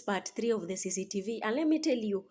is part 3 of the CCTV, and let me tell you,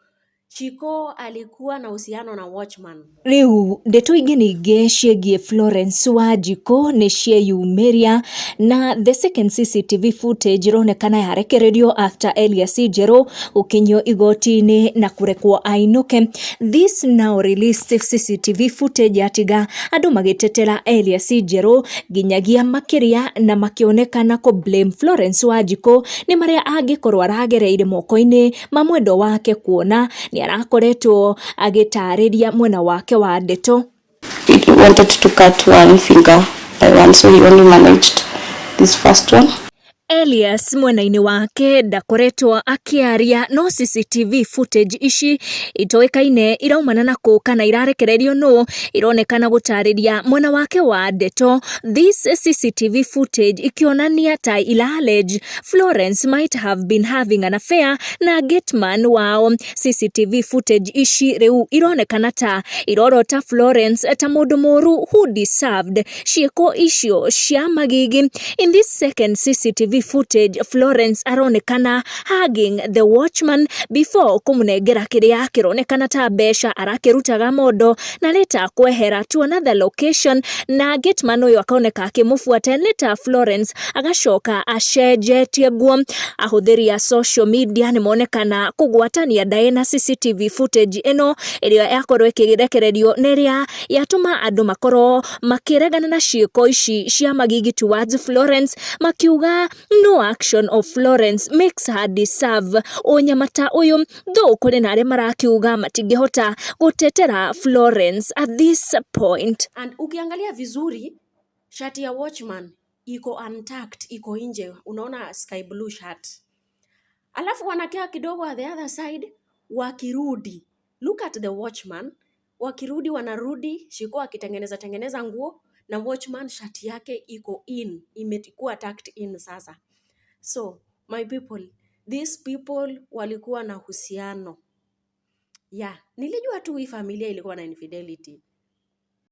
Shiko alikuwa na uhusiano na watchman. Rĩu ndeto ingĩ ningĩ ciĩgiĩ Florence Wanjikũ nĩ cieyumĩria na the second CCTV footage ironekana yarekererio after Elias Njerũ gũkinyio igoti-inĩ na kũrekwo ainũke. This now released CCTV footage yatiga andũ magĩtetera Elias Njerũ nginyagia makĩria na makĩonekana kũ blame Florence Wanjikũ nĩ marĩa angĩkorwo aragereire moko-inĩ ma mwendwa wake, kuona nĩ arakoretwo agĩtarĩria mwena wake wa ndeto. He wanted to cut one finger by one, so he only managed this first one. Elias mwena-inĩ wake ndakoretwo akĩaria, no CCTV footage ici itoĩkaine iraumana na kũ kana irarekererio nũ, ironekana gũtarĩria mwena wake wa ndeto. This CCTV footage ikĩonania ta ila allege Florence might have been having an affair na gateman wao. CCTV footage ici rĩu ironekana ta irorota Florence ta mũndũ mũru who deserved ciĩko icio cia magigi. In this second CCTV footage, Florence aronekana hugging the watchman before kũmũnengera kĩrĩa kĩronekana ta mbeca arakĩrutaga mondo, na later kwehera to another location, na gateman ũyũ akoneka akĩmũbuata. Later Florence agacoka acenjetie nguo. Ahũthĩri a social media nĩ monekana kũgwatania ndaĩ na CCTV footage ĩno ĩrĩa yakorwo ĩkĩrekererio na ĩrĩa yatũma andũ makorwo makĩregana na ciĩko ici cia magigi towards Florence, makiuga no action of Florence makes her deserve ũnyama ta ũyũ, though kũrĩ na arĩa marakiuga matingĩhota gũtetera Florence at this point. And ukiangalia vizuri, shati ya watchman iko untucked, iko nje, unaona sky blue shirt. Alafu wanakaa kidogo at the other side, wakirudi, look at the watchman, wakirudi wanarudi Shiko akitengeneza tengeneza nguo na watchman shati yake iko in, imekuwa tucked in sasa. So my people, these people walikuwa na uhusiano. Yeah, nilijua tu hii familia ilikuwa na infidelity.